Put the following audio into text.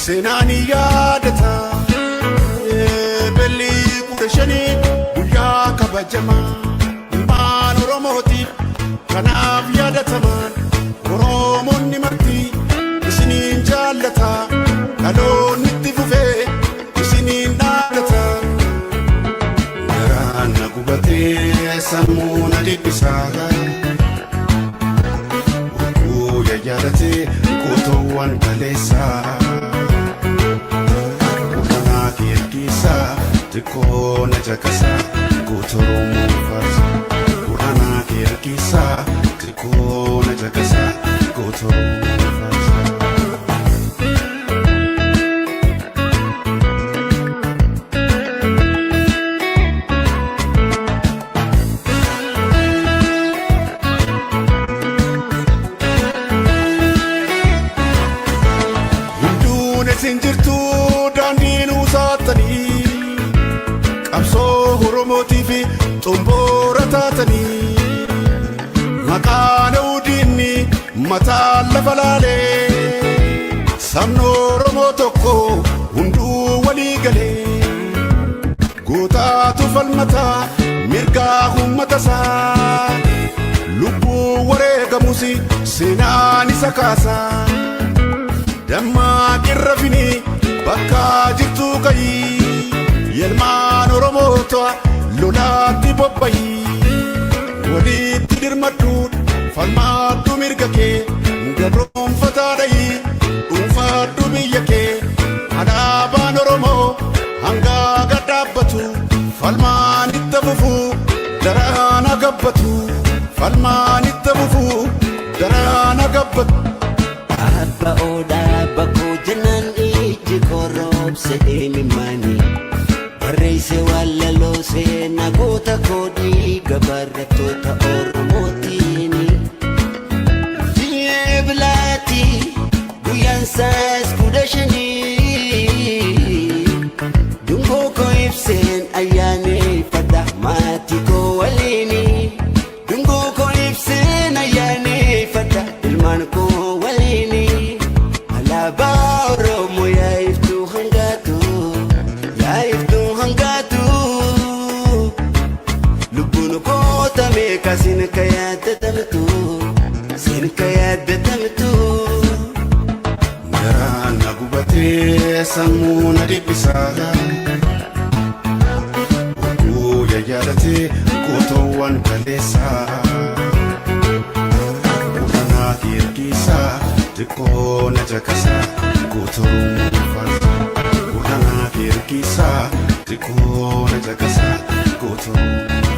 Seenaan yaadata. Belli 15 guyyaa kabajamaa ilmaan Oromootiif kanaaf yaadatamaan. Oromoonni marti isiniin jaallata, dhaloonni itti fufee isiniin dhaadata. Garaan na gubatee sammuu na dhiphisaa. Urguu yayyaadatee gootoowwan kaleessaa. Gurranaa keerkisaa xiqqoo na caqasaa goota Oromoo faarsa. Gurranaa keerkisaa xiqqoo na caqasaa goota Oromoo faarsa. Hunduun isin jirtu daandii nuu saattanii, qabsoo Oromootii fi xomboora taatanii, maqaa diinni mataa lafa laalee, sabni Oromoo tokko hunduu walii galee, gootaatu falmataa mirgaa uummata isaa, lubbuu wareegamus seenaan isa kaasaa. Dammaa qirrafini bakka jirtu ka'ii, yelmaan Oromoota lolaatti bobba'ii, walitti dirmadhu, falmaadhu mirga kee, gabroonfataa dha'ii dhuunfaadhu biyya kee. Alaabaan Oromoo hangaa gad dhaabbatu, falmaan itti fufu daraana gabbatu, falmaan itti fufu daraana gabbatu. Abba oodhaa bakkoo jennaan ijji korroobse deemimmaani. Barreesse wallaloo seenaa goota koo dhiiga barattoota Oromootiini. Ji'ee bilaati guyyaan isaas 15. Dungoo koo ibseen ayyaaneffadha maatii koo waliini. Dungoo koo ibseen ayyaaneffadha ilmaan koo waliini. Alaabaa Oromoo yaa'iftuu hangaatu, yaa'iftuu hangaatu. Lubbuun koota meeqa sin ka yaadatamtu, sin ka yaadatamtu. Garaan na gubatee sammuu na dhiphisaa. Urguu yayyaadatee gootoowwan kaleessaa. Gurranaa keerkisaa xiqqoo na caqasaa goota Oromoo faarsa. Gurranaa keerkisaa xiqqoo na caqasaa goota Oromoo.